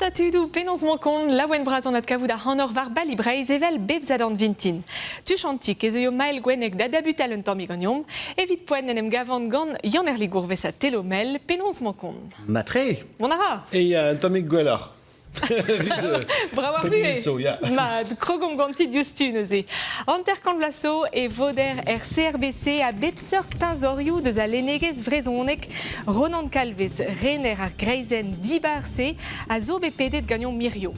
ta tudoù, penaos 'mañ kont laouen bras an adkavout ac'hanoc'h war Bali Breizh evel bep sadorn vintin. Tuchantik ez eo Mael Gwenneg da dabutal un tammig ganeomp. Evit poent en em gavan gant Yann-Herle Gourves ha Thelo Mel. Penaos 'mañ kont Matre Mont a ra E ya, un tammig gwelloc'h. Brav ar vuhez Mat, krogomp ganti diouzhtu neuze. 50 vloaz zo e voder er CRBC a bep seurt teñzorioù deus al lennegezh vrezhonek. Ronan Kalvez, rener ar greizenn dibar-se, a zo bet pedet ganeomp hirio.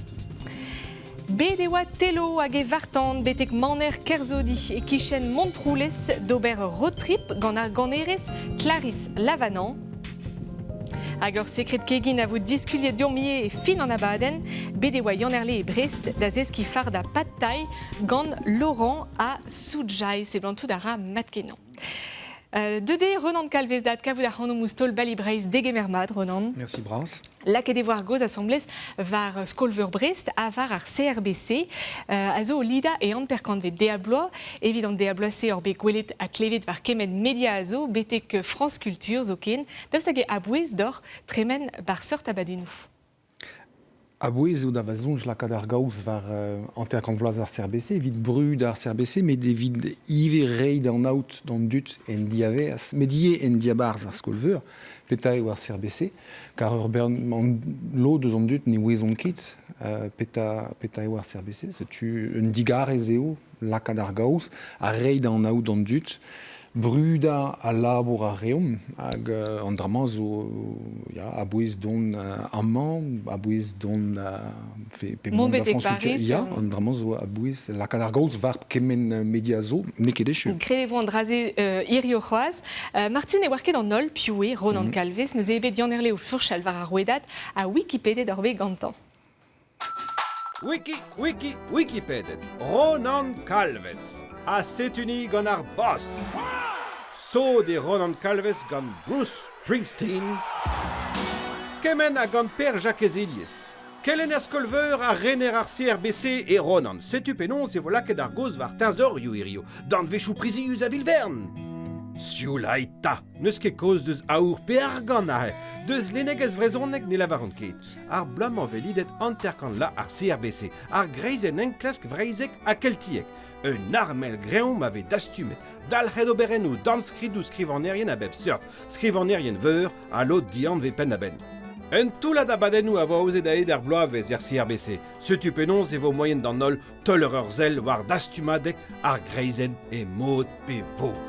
Bet e oa Telo hag e vartan betek maner Kerzodi e-kichen Montroulez d'ober ur road trip gant ar ganerez Clarisse Lavanant. Hag ur sekred kegin a vo diskuliet deomp ivez e fin an abadenn. Bet e oa Yann-Herle e Brest da zeskiñ fardañ pad thai gant Laurent ha Soudjai. Seblantout a ra mat-kenañ. Deuet eo Ronan Kalvez da adkavout ac'hanomp ouzh taol Bali Breizh. Degemer mat, Ronan. Merci bras. Lakaet e vo ar gaoz asambles war Skol-veur Brest ha war ar CRBC a zo o lidañ e hanter-kantved deiz-ha-bloaz. Evit an deiz-ha-bloaz-se oc'h bet gwelet ha klevet war kement media a zo, betek France Culture zoken. Daoust hag eo a-bouez deoc'h tremen war seurt abadennoù? A-bouez eo da va soñj lakaat ar gaoz war 50 vloaz ar CRBC evit brudañ ar CRBC met evit ivez reiñ da anaout d'an dud en diavaez, met ivez en diabarzh ar skol-veur petra eo ar CRBC kar ur bern lod eus an dud ne ouezont ket petra petra eo ar CRBC. Setu un digarez eo lakaat ar gaoz ha reiñ da anaout d'an dud Brudañ al labour a reomp hag an dra-mañ zo ya, a-bouez dont amañ, a-bouez dont pe mont da France Culture. Ya, an dra-mañ zo a-bouez lakaat ar gaoz war kement media zo, n'eo ket echu. Graet e vo an dra-se hirio c'hoazh. Martine ne oar ket an holl piv eo Ronan Kalvez. Neuze eo bet Yann-Herle o furchal war ar rouedad ha Wikipedet oc'h bet gantañ. Wiki, wiki, Wikipedet, Ronan Kalvez. Ha setu-ni gant ar boss. Sod eo Ronan Kalvez gant Bruce Springsteen. Kement ha gant Pêr-Jakez Elies. Kelenner skol-veur ha rener ar CRBC e Ronan. Setu penaos e vo lakaet ar gaoz war teñzorioù hirio, danvezioù prizius a-vil-vern. Sioulait 'ta, n'eus ket kaoz deus aour pe argant aze. Deus lennegezh vrezhonek ne lavaran ket. Ar bloaz-mañ 'vez lidet 50 la ar CRBC, ar greizenn enklask vreizhek ha keltiek. Un armel greñv ma vez dastumet, dalc'het oberennoù dornskridoù skrivagnerien a bep seurt, skrivagnerien veur ha lod dianv penn-da-benn. Un toullad abadennoù a vo aozet a-hed ar bloavezh er CRBC. Setu penaos e vo moaien d'an holl teuler ur sell war dastumadeg ar greizenn e mod pe vod.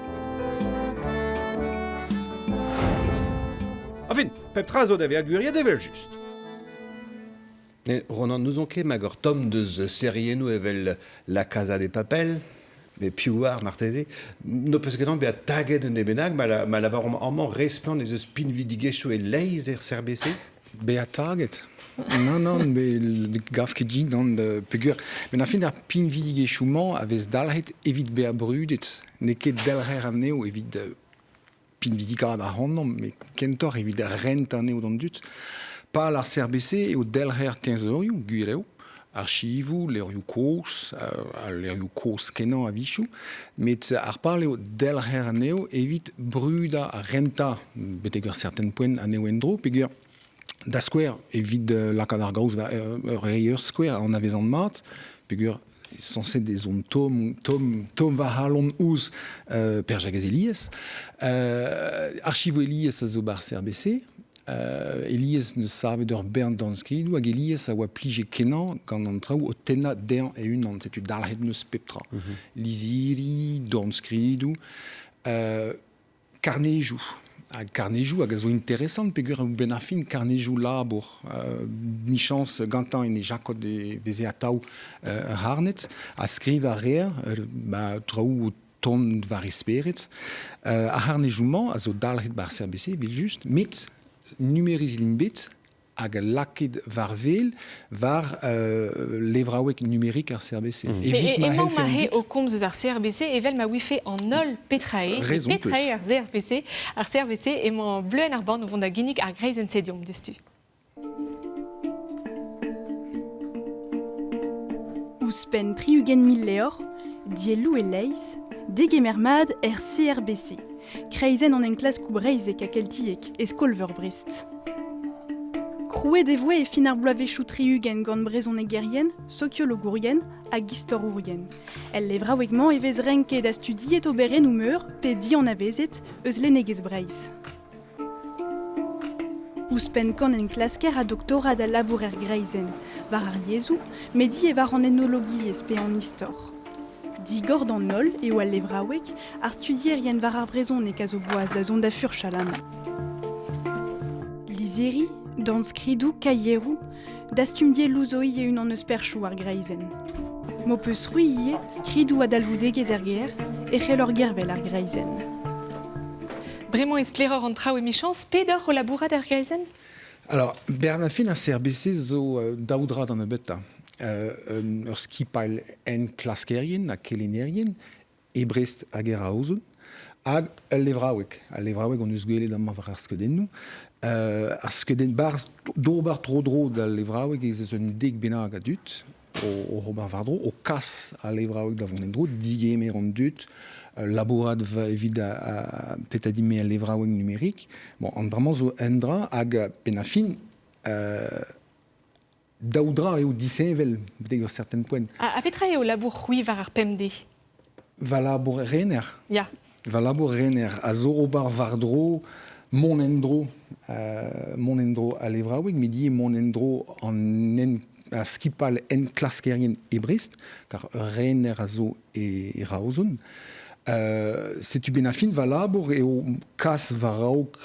Enfin, Pep tra zo da vezañ gwiriet evel-just. Ronan, n'ouzon ket mag ur tomm deus seriennoù evel La Casa de Papel, met piv oar marteze, n'ho peus ket bezañ taget un den bennak ma, ma lavaromp amañ re splann ez eus pinvidigezhioù e-leizh er CRBC? Bezañ taget? Non, non, me gav ket din, non, peogwir. Met ar fin ar pinvidigezhioù-mañ a vez dalc'het evit bezañ brudet. N'eo ket delc'her anezho evit pinvidikaat ac'hanomp, met kentoc'h evit rentañ anezho d'an dud. Pal ar CRBC eo delc'her teñzorioù, gwir eo, archivoù, levrioù kozh, al levrioù kozh-kenañ a-wechoù, met ar pal eo delc'her anezho evit brudañ ha rentañ betek ur certain poent anezho en-dro, peogwir da skouer, evit lakaat ar gaoz war ur reiñ ur skouer a anavezan mat, peogwir sañset ez on tomm, tomm, tomm va c'halon ouzh Per-Jakez Elies. Archivoù Elies a zo 'barzh CRBC. Elies 'neus savet ur bern dornskridoù hag Elies a oa plijet kenañ gant an traoù o tennañ dezhañ e-unan. Setu dalc'het 'neus pep tra. Lizhiri, dornskridoù. Karnejoù. Ha karnejoù hag a zo interesant peogwir a-benn ar fin karnejoù labour. Michañs gantañ en e jakod e veze atav ur harned ha skrivañ a reer ba traoù o tont war e spered. Ar harnejoù-mañ a zo dalc'het 'ba ar CRBC evel-just, met numerizet int bet hag lakaet war-wel war levraoueg numerik ar CRBC. Evit ma emañ ma o komz eus ar CRBC evel ma ouife an holl petra eo. Petra eo ar CRBC? Ar CRBC emañ Bleuenn ar Born o vont da ginnig ar greizenn-se deomp diouzhtu. Ouzhpenn 60 000 levr, dielloù e-leizh, degemer mat er CRBC, kreizenn an enklaskoù breizhek ha keltiek e skol-veur Brest. Krouet e voe e fin ar bloavezhioù 60 gant brezhonegerien, sokiologourien hag istorourien. El levraoueg-mañ e vez renket ha studiet oberennoù meur pe dianavezet eus lennegezh Breizh. Ouzhpenn kant enklasker ha doktorad a labour er greizenn, war ar yezhoù, met ivez war an etnologiezh pe an istor. Digor d'an holl eo al levraoueg, ar studierien war ar brezhoneg a zo boas da zont da furchal amañ. Lizhiri, dornskridoù, kaieroù, dastum dielloù zo ivez unan eus perzhioù ar greizenn. M'ho peus c'hwi ivez skridoù a dalvoudegezh er gêr e c'hellor gervel ar greizenn. Bremañ e sklaeroc'h an traoù emichañs, pet oc'h o labourat er greizenn? Alors, Bernafin ar CRBC zo daou dra d'an nebeutañ. Ur skipailh enklaskerien ha kelennerien e Brest hag e Raozon, hag ul levraoueg. Al levraoueg hon eus gwelet amañ war ar skeudennoù. Ar skeudenn barzh d'ober tro-dro d'al levraoueg ez eus un dek bennak a dud o ober war-dro, o kas al levraoueg da vont en-dro, digemer an dud, labourat evit petadime al levraoueg numerik. Bon, an dra-mañ zo un dra hag penn ar fin daou dra eo disheñvel betek ur certain poent. Ha petra eo labour c'hwi war ar pemdez? Va labour rener. Ya. Va labour rener a zo ober war-dro mont en-dro mont en-dro al levraoueg, met ivez mont en-dro an ar skipal enklaskerien e Brest, kar ur rener a zo e Raozon. Setu ben ar fin va labour eo kas war-raok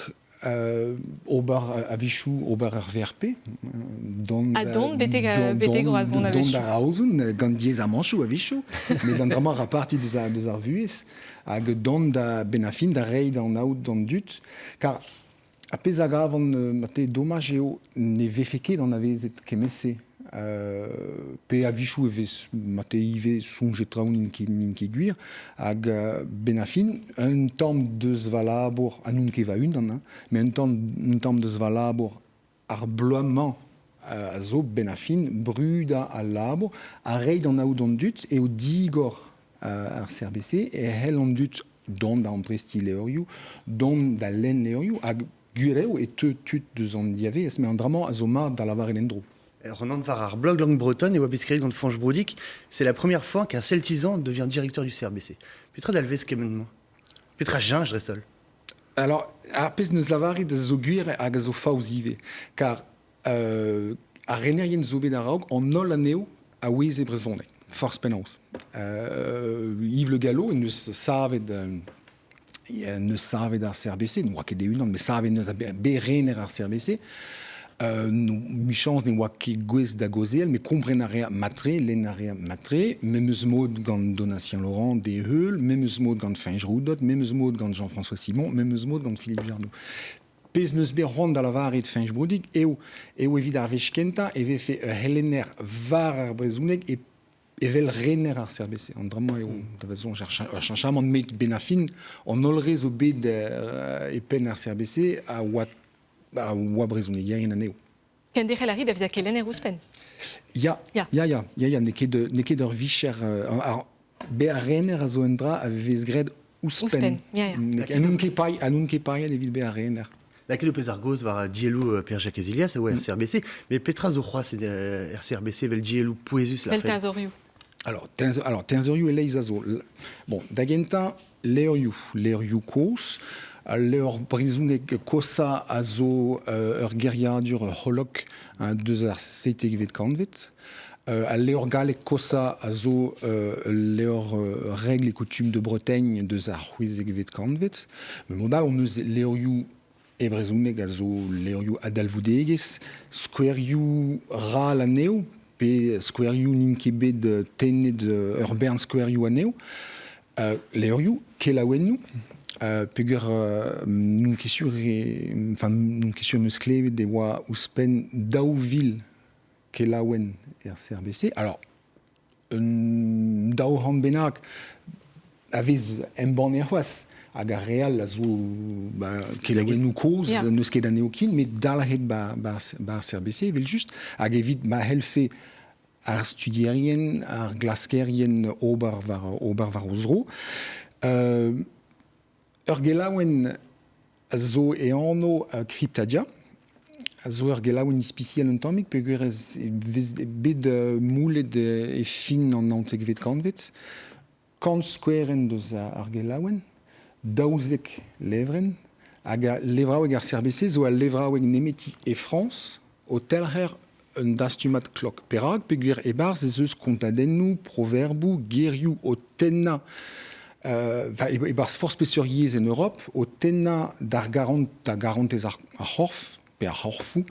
ober a-wechoù ober ar VRP dont ha dont betek betek Roazhon a-wechoù dont da Raozon gant diaezamantoù a-wechoù met an dra-mañ a ra parti deus ar, deus ar vuhez hag dont da benn ar fin da reiñ d'an aout d'an dud kar ar pezh a gavan mate domaj eo ne vefe ket anavezet kement-se pe a-wechoù e vez mate ivez soñjet traoù n'int ket n'int ket gwir hag benn ar fin un tamm deus va labour ha n'on ket va-unan hein, met un tamm deus va labour ar bloaz-mañ a zo benn ar fin brudañ al labour ha reiñ d'anaout d'an dud eo digor ar CRBC e c'hell an dud dont da amprestiñ levrioù, dont da lenn levrioù hag Gwir eo e teu tud deus an diavaez, met an dra-mañ a zo mat da lavaret en-dro. Ronan war ar blog Langue Bretonne e oa bet skrivet gant Fañch Broudic, c'est la première fois qu'un celtisant devient directeur du CRBC. Petra dalvez kement-mañ? Petra cheñch dreist-holl? Alors, ar pezh neus lavaret a zo gwir hag a zo faos ivez, kar ar renerien zo bet a-raok, an holl anezho a oueze brezhoneg, forzh penaos. Yves Le Gallo en deus savet neus savet ar CRBC, ne oa ket e-unan, met savet neus bet rener ar CRBC. Michañs ne oa ket gouest da gaozeal, met kompren a rea matre, lenn a rea matre, memes mod gant Donatien Laurent d'e heul, memes mod gant Fañch Roudot, memes mod gant Jean-François Simon, memes mod gant Philippe Jardot. Pezh neus bet c'hoant da lavaret Fañch Broudig eo eo evit ar wech kentañ e vefe ur c'helenner war ar brezhoneg e Evel rener ar CRBC, an dra-mañ eo da soñj ar cheñchamant met benn ar fin, an holl re zo bet e penn ar CRBC a oa a oa brezhonegerien anezho. Kenderc'hel a rit da vezañ kelenner ouzhpenn? Ya, ya, ya, ya, ya, n'eo ket n'eo ket ur vicher ar bezañ rener a zo un dra a vez graet ouzhpenn. Ya, ya. Ha n'on ket paeet, ha n'on ket paeet evit bezañ rener. Lakaet ho peus ar gaoz war dielloù Pierre-Jacques Elias a oa er CRBC, met petra zo c'hoazh er CRBC evel dielloù pouezus Vel teñzorioù. Alors, alors teñzorioù e-leizh a zo. Bon, da gentañ, levrioù, levrioù kozh. Al levr brezhonek kosañ a zo ur geriadur, ur c'holok deus ar 17vet kantved. Al levr gallek kosañ a zo ul levr Règles et coutumes de Bretagne deus ar c'hwezekvet kantved. Met mod all hon eus levrioù e brezhoneg a zo levrioù a dalvoudegezh, skouerioù ral anezho, pe skouerioù n'int ket bet tennet ur bern skouerioù anezho. Levrioù, kelaouennoù, peogwir n'on ket sur enfin n'on ket sur 'm eus klevet e oa ouzhpenn 2000 kelaouenn er CRBC. Alors, un 200 bennak a vez embannet c'hoazh hag ar re all a zo ba, kelaouennoù kozh yeah. n'eus ket anezho ken met dalc'het ba, ba, ba ar CRBC evel-just hag evit ma c'hellfe ar studierien ar glaskerien ober war ober war o zro ur gelaouenn a zo e anv Cryptadia. a zo ur gelaouenn ispisial un tammig peogwir ez vez bet moulet e fin an naontekvet kantved. Kant skouerenn deus ar gelaouenn, 12 levrenn, hag al levraoueg ar CRBC zo al levraoueg nemeti e Frañs o telc'her un dastumad klok. Perak? Peogwir e-barzh ez eus kontadennoù, proverboù, gerioù o tennañ e-barzh forzh peseurt yezh en Europ, o tennañ d'ar garant, da garantez ar c'horf, pe ar c'horfoù,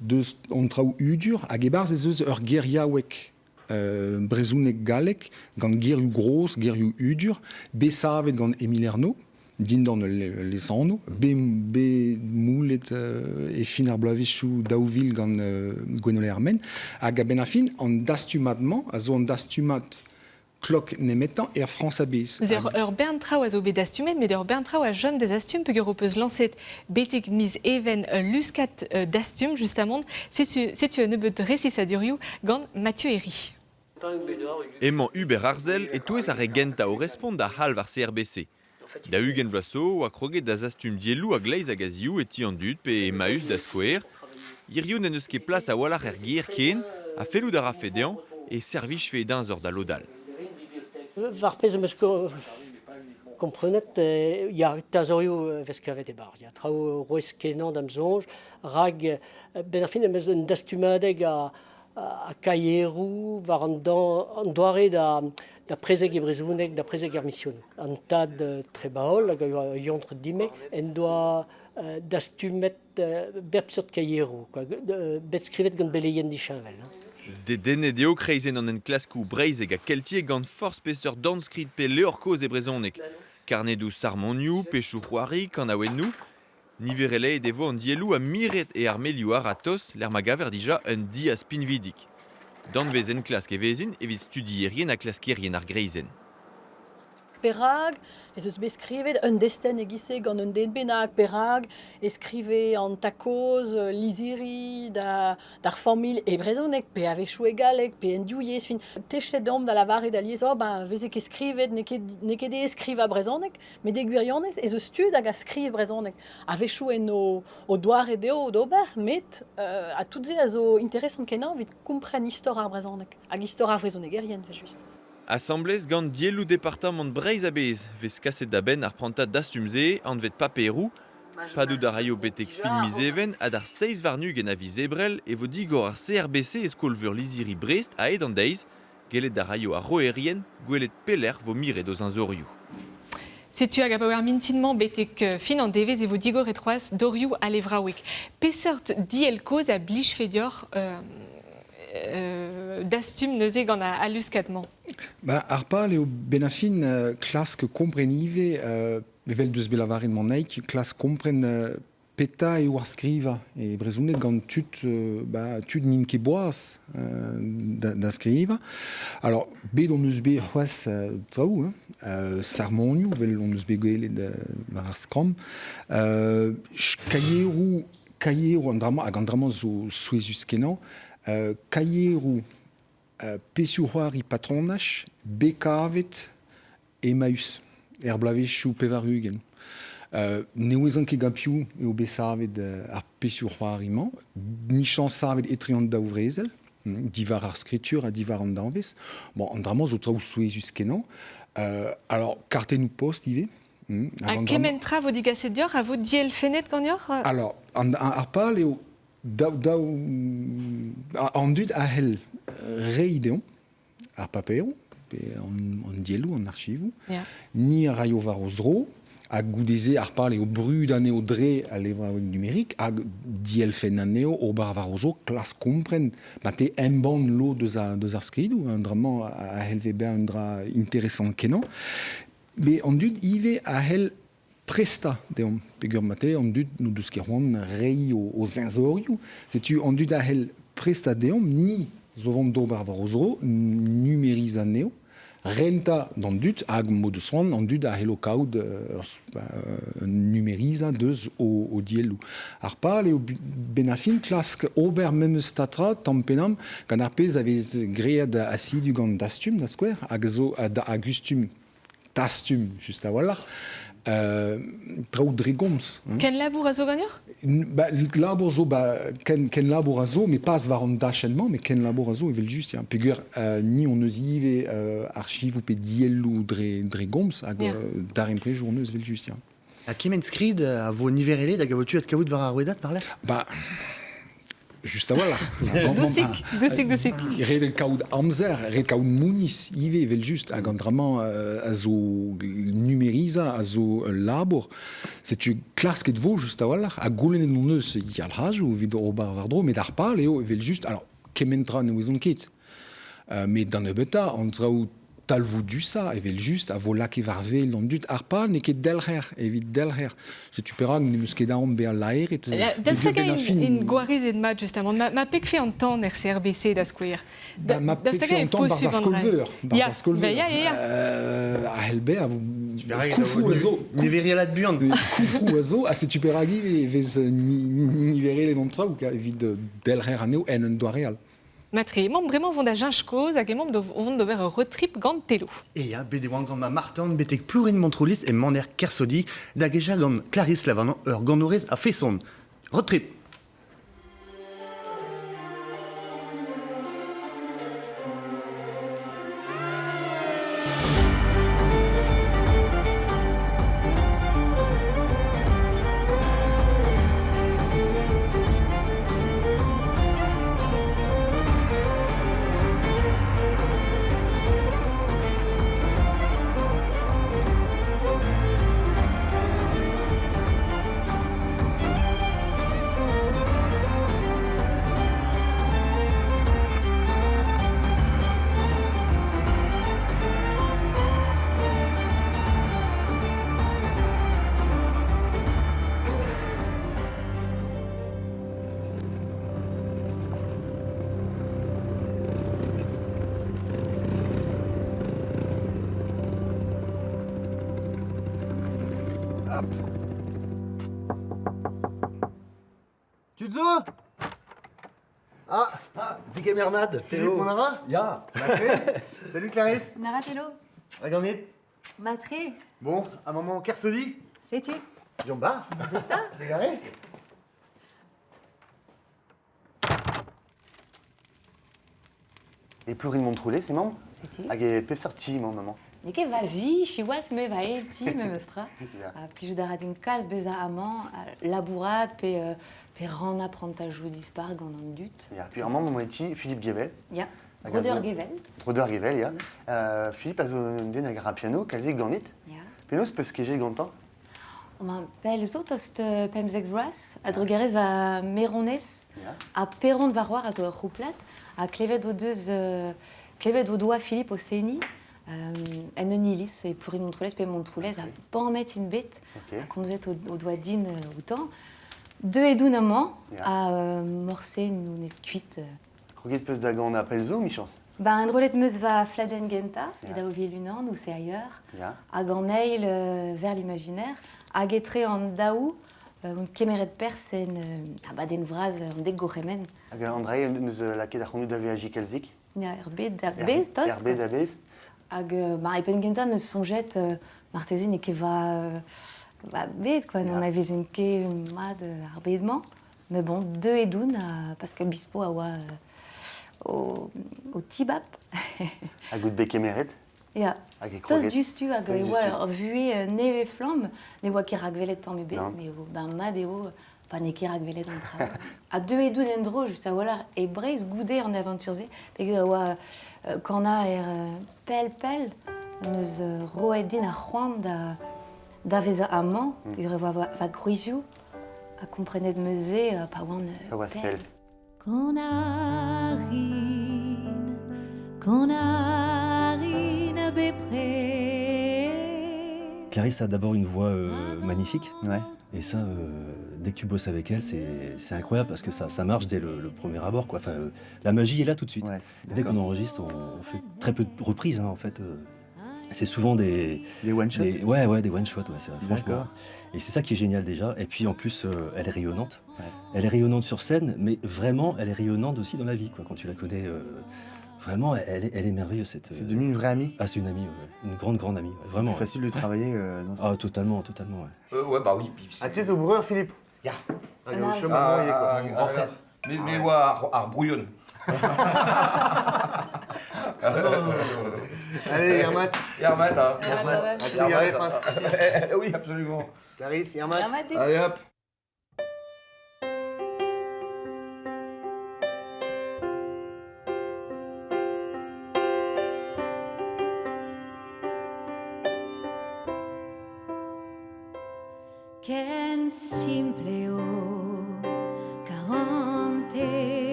deus an traoù hudur, hag e-barzh ez eus ur geriaoueg brezhoneg galleg gant gerioù gros, gerioù hudur, bet savet gant Émile Ernaud, dindan ul lesanv, bet moulet e fin ar bloavezhioù 2000 gant Gwennole ar Menn, hag a-benn ar fin, an dastumad-mañ a zo an dastumad klok nemetañ er Frañs a-bezh. Ur bern traoù a zo bet dastumet, met ur bern traoù a chom da zastum peogwir ho peus lañset betek miz Even ul luskad dastum justamant. Setu un nebeud resisadurioù gant Mathieu Herry. Emañ Hubert Arzel e-touez ar re gentañ o respont da c'halv ar CRBC. Da 20 vloaz zo oa kroget da zastum dielloù a-gleiz hag a-ziv e ti an dud pe Emmaüs da skouer. Hiziv n'en deus ket plas a-walc'h er gêr ken ha fellout a rafe dezhañ e servijfe e deñzor da lod all. War pezh am eus komprenet, ya, teñzorioù vez kavet e-barzh. Ya, traoù rouez-kenañ da'm soñj, rak benn ar fin em eus un dastumadeg a ha kaieroù war an doare da prezeg e brezhoneg, da prezeg er mision. An tad Trebaol, hag a oa ur yontr dime, en doa dastumet bep seurt kaieroù, bet skrivet gant beleien disheñvel. Dedennet eo kreizenn an enklaskoù breizhek ha keltiek gant forzh peseurt dornskrid pe levr kozh e brezhoneg. Karnedoù sarmonioù, pechoù-c'hoari, kanaouennoù. Niverelaet e vo an dielloù ha miret e armelioù a-ratozh lec'h ma gaver dija un diaz pinvidik. Danvez enklask e vezint evit studierien ha klaskerien ar greizenn. Perak ez eus bet skrivet un destenn e-giz-se gant un den bennak? Perak e skrive an tad-kozh lizhiri d'ar familh e brezhoneg pe a-wechoù e galleg pe en div yezh? Fin, techet omp da lavaret alies, oh ben, veze ket skrivet, n'eo ket aes skrivañ brezhoneg. Met e gwirionez ez eus tud hag a skriv brezhoneg. A-wechoù en o doare dezho d'ober, met ha tout se a zo interesant-kenañ evit kompren istor ar brezhoneg hag istor ar vrezhonegerien evel-just. Asambles gant dielloù departamant Breizh a-bezh 'vez kaset da benn ar prantad dastum-se anvet paperoù. Padout a raio betek fin miz Even ha d'ar 27 a viz Ebrel e vo digor ar CRBC e skol-veur lizhiri Brest a-hed an deiz. Gellet a raio ar roerien gwelet pelec'h vo miret o zeñzorioù. Setu hag abaoe ar mintin-mañ betek fin an devezh e vo digoret c'hoazh dorioù al levraoueg. Peseurt diell kozh a blijfe deoc'h dastum neuze gant al luskad-mañ? Ba, ar pal eo benn ar fin klask kompren ivez, evel deus bet lavaret Mannaig, klask kompren Petra eo ar skrivañ e brezhoneg gant tud, ba, tud n'int ket boaz da skrivañ. Alors, bet hon eus bet c'hoazh traoù, hein, sarmonioù, evel hon eus bet gwelet war ar skramm. Kaieroù, kaieroù an dra-mañ, hag an dra-mañ zo souezhus-kenañ, kaieroù pezhioù-c'hoari patronaj bet kavet Emmaüs, er bloavezhioù 80. Ne ouezan ket gant piv eo bet savet ar pezhioù-c'hoari-mañ, michañs savet etre an daou vrezel, diwar ar skritur ha diwar an danvez. Bon, an dra-mañ zo traoù souezhus-kenañ. Alors, kartennoù-post ivez. Ha kement tra vo digaset deoc'h a vo dielfennet ganeoc'h? Alors, ar pal eo daou, daou, an dud a c'hell reiñ deomp ar paperoù, pe an dielloù, an archivoù. Ni a raio war o zro, ha goude-se ar pal eo brud anezho dre al levraoueg numerik hag dielfenn anezho, ober war o zro, klask kompren, ma te embann lod deus, deus ar skridoù, an dra-mañ a c'hellfe bezañ un dra interesant-kenañ. Mais an dud ivez a c'hell prestañ deomp, peogwir ma te an dud n'o deus ket c'hoant reiñ o zeñzorioù. Setu an dud a c'hell prestañ deomp, ni zo vont d'ober war o zro, numerizañ anezho, rentañ d'an dud hag m'o deus c'hoant an dud a c'hello kaout un numerizañ deus o dielloù. Ar pal eo benn ar fin klask ober memes tra tamm pe damm gant ar pezh a vez graet asidu gant Dastum da skouer hag zo a gustum Dastum just a-walc'h. Traoù dre gomz. Hein. Ken labour a zo ganeoc'h? Ba, labour zo, ba, ken, ken labour a zo, met pas war an dachenn-mañ, met ken labour a zo evel-just. Ya. Peogwir ni hon eus ivez archivoù pe dielloù dre, dre gomz hag yeah. Daremprejoù hon eus evel-just. Ya. Ha kement skrid a vo niverelet hag a vo tu adkavout war ar rouedad war-lerc'h? Ba, just a-walc'h. Dousik, dousik, dousik. Ret eo kaout amzer, ret kaout mouniz ivez evel-just, hag an dra-mañ a zo numerizañ, a zo ul labour. Setu klasket vo just a-walc'h, ha goulennet hon eus yalc'hajoù evit ober war-dro, met ar pal eo evel-just, alors kement tra ne ouezont ket. Met da nebeutañ, an traoù talvoudusañ evel-just a vo lakaet war wel an dud. Ar pal n'eo ket delc'her evit delc'her. Setu perak n'em eus ket aon bezañ laeret. Daoust hag int gwarezet mat justement? Ma pegfe an tan er CRBC da skouer? Ba, ma pegfe an tan barzh ar skol-veur. Barzh ar skol-veur. Ya, ya, ya. A c'hell bezañ koufroù a zo. Niverelad buan. Koufroù a zo, ha setu perak ivez e vez niverelet an traoù evit delc'her anezho en un doare all. Matre, emaomp bremañ vont da cheñch kozh hag emaomp o vont d'ober ur road trip gant Telo. E ya, bet e oan gant ma Martin betek Plourin-Montroulez e maner Kersodi da gejañ gant Clarisse Lavanant, ur ganourez a-feson. Road trip! Hop. Tud zo? Ah, ah digemer mat, Théo. Mon ara? Ya. Salut Clarisse. Nara Théo. Hag an it? Matre. Bon, un moment Kersodi? Setu. Deomp 'barzh. Deus 'ta. Trugarez. E Plourin-Montroulez emaomp? Setu. Hag e pep seurt ti emaomp amañ? N'eo ket va zi, siwazh, me va eil ti memes tra. Ha plijout a ra din kalz bezañ amañ, labourat pe, pe rannañ prantajoù dispar gant an dud. Ya, puis amañ emañ e ti Philippe Guével. Ya, Breudeur Guével. Breudeur Guével, ya. Philippe a zo un den hag a ra piano, kalzik ganit. Ya. Penaos peus kejet gantañ? Ma pell zo tost 15 vloaz, a-drugarez va meronez ha Peron va c'hoar a zo ur c'houplad, ha klevet o deus klevet o doa Philippe o seniñ en un iliz e Plourin-Montroulez pe Montroulez ha bamet int bet ha komzet o doa din outañ. Deuet oun amañ ha morse n'on aet kuit. Kroget peus da ganañ pell zo, 'michañs? Ba enrollet 'm eus va fladenn gentañ, e 2001, ou c'est ailleurs, hag an eil vers l'imaginaire, hag etre an daou on kemeret perzh en abadenn vras an dek gourc'hemenn. Hag Andrei en deus lakaet ac'hanout da veajiñ kalzik? Ya, er bed a-bezh, tost. Er bed a-bezh. Hag ma e penn gentañ 'm eus soñjet marteze n'eo ket va, va bed, quoi, n'anavezen ket mat ar bed-mañ. Mais bon, deuet oun ha Pascal Obispo a oa o, o tibab. Hag out bet kemeret? Ya. Hag e Tost kroget? diouzhtu hag Tost e oa diouzhtu. ur vuhez nevez-flamm. Ne oa ket rakwelet tamm ebet, Non. mais ben mat eo pa n'eo ket rakwelet an traoù. Ha deuet out en-dro just a-walc'h e Breizh goude an aventure-se, peogwir e oa kanañ er pell-pell neus roet din ar c'hoant da, da vezañ amañ, peogwir e oa va gwrizioù. Ha komprenet 'm eus se pa oan Pa oas pell. Kanarin, kanarin bepred. Clarisse a d'abord une voix magnifique. Ouais. Et ça, dès que tu bosses avec elle, c'est incroyable parce que ça, ça marche dès le premier abord, quoi. Enfin, la magie est là tout de suite. Ouais, Dès qu'on enregistre, on fait très peu de reprises, hein, en fait. C'est souvent des... Des one-shots? Ouais, des one-shots, ouais, c'est vrai, franchement. D'accord. Et c'est ça qui est génial déjà. Et puis en plus, elle est rayonnante. Ouais. Elle est rayonnante sur scène, mais vraiment, elle est rayonnante aussi dans la vie, quoi. Quand tu la connais, Vraiment, elle est, elle est merveilleuse. Cette, C'est devenu une vraie amie Ah, c'est une amie, ouais. Une grande, grande amie. ouais. C'est Vraiment. plus facile de travailler dans Ah, totalement, totalement, ouais. Ouais, bah oui. Ah, t'es au breur, Philippe Ya. Ah, il y a au chemin, il est quoi. Mon grand frère. Mais, mais ouais, ar brouillon. Allez, Yermat. Yermat, hein. Yermat. Yermat. Oui, absolument. Clarisse, Yermat. Allez hop. Ken simple eo karante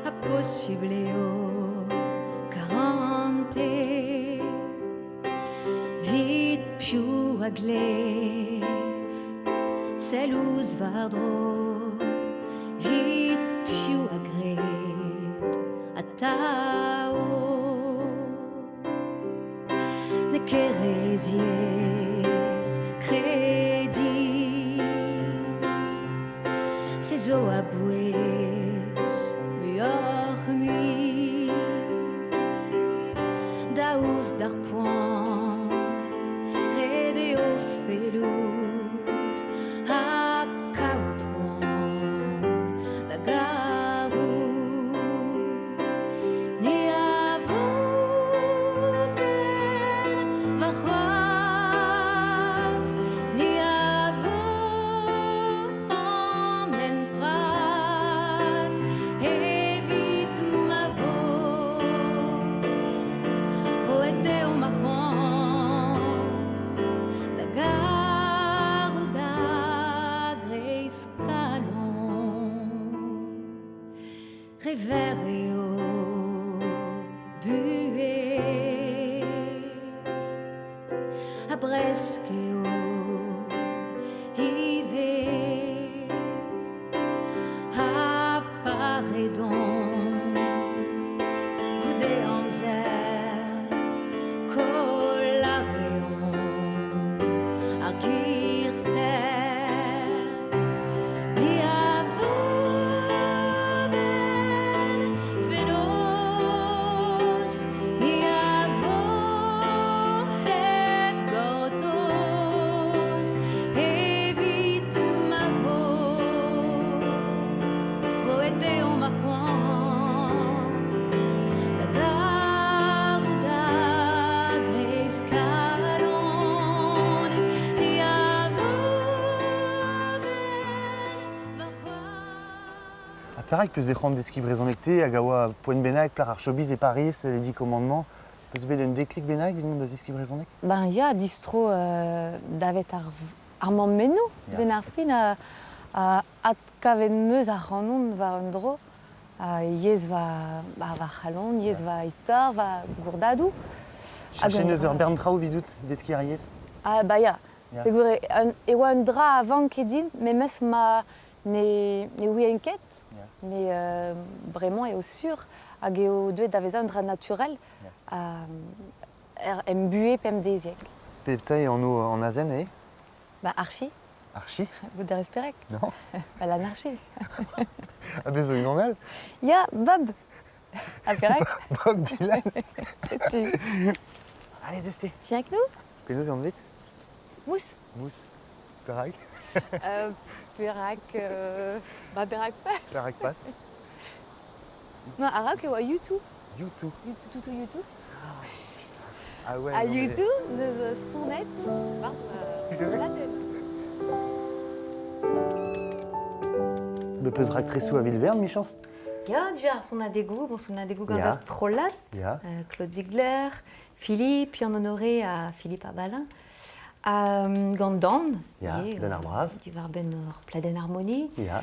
Ha posubl eo karante 'Vit piv a glev sell ouzh war-dro 'Vit piv a gred atav N'eo ket re ziaes krediñ Se zo a-bouez muioc'h-mui Daoust d'ar poan ret eo fellout Ha kaout c'hoant da garout Ni a vo 'benn warc'hoazh Ni a vo an hent bras Evit ma vo roet deomp ar c'hoant Da garout a-greiz kalon Re verr eo buhez Ha bresk eo ivez Ha pa redomp goude amzer Koll a reomp ar gwir ster Ni a vo 'benn fenoz Ni a vo hep gortoz Evit ma vo roet deomp ar c'hoant Da garout a-greiz kalon Ni a vo 'benn Ha perak 'peus bet c'hoant deskiñ brezhoneg te hag a oa poent bennak plac'h ar showbiz e Pariz, les dix commandements 'Peus bet un deklik bennak evit mont da zeskiñ brezhoneg? Ben ya, distro davet ar, ar mammennoù, benn ar fin, a, a adkavet 'meus ac'hanon war un dro. Ha yezh va, ba, va c'halon, yezh va istor, va gourdadoù. Chercher neus ur bern traoù evidout deskiñ ar yezh? Ah bah ya. Peogwir e oa un dra a vanke din, memes ma ne, ne ouien ket, mais bremañ eo sur hag eo deuet da vezañ un dra naturel er, em buhez pemdeziek. Pep eo anv an azen eo? Ba Archie. Archie? Bout da esperek? Non. Ba l'anarchie. Ah bez zo unan all? Ya, Bob. Ha perak? Bob Dylan. Setu. Allez, deus te. Tiens avec nous? Penaos eo anvet? Mousse. Mousse. Perak? Perak, ba perak pas. Perak pas. Non, a-raok e oa U2. U2. U2, tout, tout, U2. Ah ouais. Ha non, mais- U2 neus sonet war la tête. Me peus raktresoù a vil-vern, 'michañs? Ya, dija, ar sonadegoù, bon, sonadegoù gant Ya. ar strollad, Ya. Claude Ziegler, Philippe, Yann Honoré ha Philippe Abalin, ha gant Dan, Ya, ivez, Dan ar Braz. diwar-benn ur pladenn harmonie. Ya.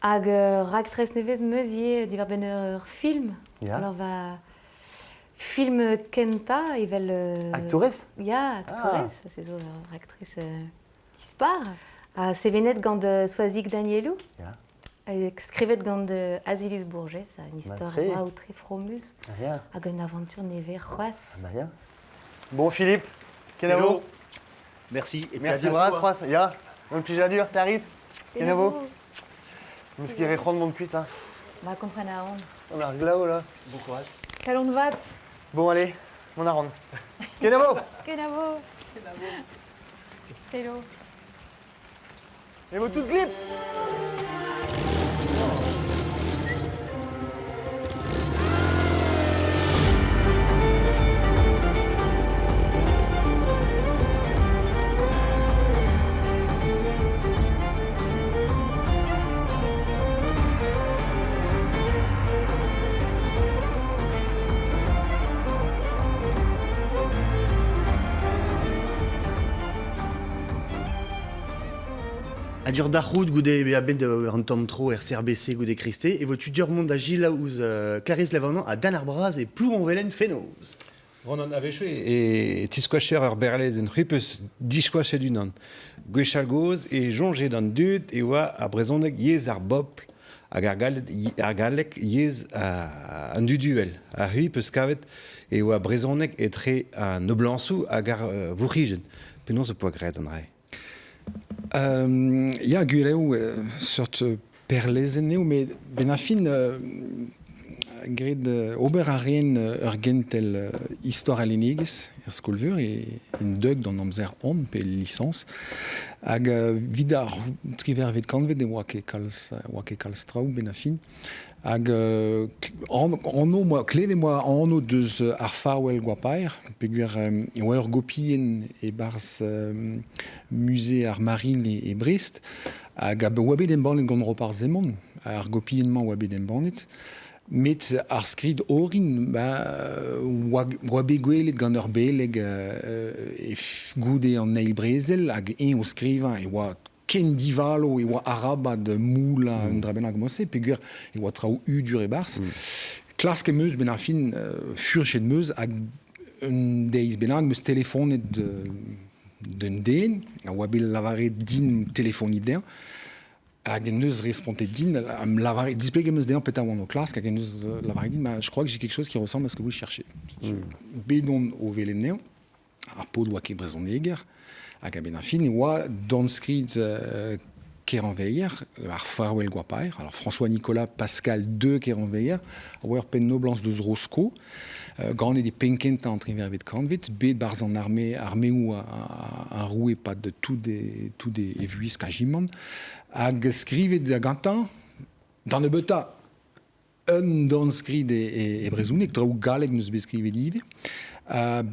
Hag raktres nevez 'meus ivez diwar-benn ur film. Ya. Alors va film kentañ evel... Aktourez? Ya, aktourez, ah. Se zo ur raktres dispar. Ha sevenet gant Soazig Danielou. Ya. Skrivet gant Aziliz Bourges, un istor Matre. brav-tre fromus. Ya. Hag un aventure nevez c'hoazh. Ah bah ya. Bon Philippe, kenavo. Merci. Et puis Merci à bientôt, bras, hein. c'hoazh. Ya, gant plijadur, Clarisse. Kenavo. Kenavo. Meus ket re c'hoant mont kuit, hein. Ba kompren a ran. Gant ar glav là. Bon courage. Kalon vat. Bon allez, mont a ran. Kenavo. Kenavo. Hello. E vo tout glip. A-dur da c'hout goude bezañ bet un tamm tro er CRBC goude Kriste e vo tu dur mont da gila ouzh Clarisse Lavanant ha Dan ar Braz e Plougonvelen fenoz. Ronan a-wechoù e tiskoacher ur berlez en c'hwipus diskoachet unan. Gwechall gozh e soñje d'an dud e oa ar brezhoneg yezh ar bobl hag ar galleg, ar galleg yezh an dud uhel. Ha c'hwi peus kavet e oa brezhoneg etre an noblañsoù hag ar vourc'hijenn. Penaos ho poa graet an dra-se? Ya, gwir eo, seurt perlezenn eo, met benn ar fin, graet ober a raen ur gentel istor al lennegezh er skol-veur e en deug d'an amzer hont pe lisañs. Hag evit ar triwec'hvet kantved e oa ket kalz, oa ket kalz traoù benn ar fin. Hag anv moa, klevet moa anv deus ar Faouell Goapaer, peogwir e oa ur gopienn e-barzh Musée ar Marine e Brest, hag a oa bet embannet gant Roparz Hemon, ar gopienn-mañ oa bet embannet. Met ar skrid orin ba, oa, oa bet gwelet gant ur beleg e goude an eil brezel, hag eñ o skrivañ e oa ken divalo e oa arabat moulañ un dra bennak mod-se peogwir e oa traoù hudur e-barzh. Klask em eus benn ar fin furchet em eus hag un deiz bennak em eus telefonet d'un den a oa bet lavaret din telefoniñ dezhañ hag en deus respontet din am lavaret displeget em eus dezhañ petra oan o klask hag en deus lavaret din ma je crois que j'ai quelque chose qui ressemble à ce que vous cherchez. Bet on o welet anezhañ Ar paotr oa ket brezhoneger hag a-benn ar fin e oa dornskrid Keranveilher, ar Farwell Goapaer. Alors François-Nicolas Pascal de Keranveilher a oa ur penn-noblañs deus Rosko, ganet e penn-kentañ an triwec'hvet kantved, bet barzh an arme, armeoù ar roue pad tout e, tout e, e vuhez kajimant, hag skrivet da gantañ, d'an nebeutañ Un dornskrid e brezhoneg, traoù gallek n'eus bet skrivet ivez.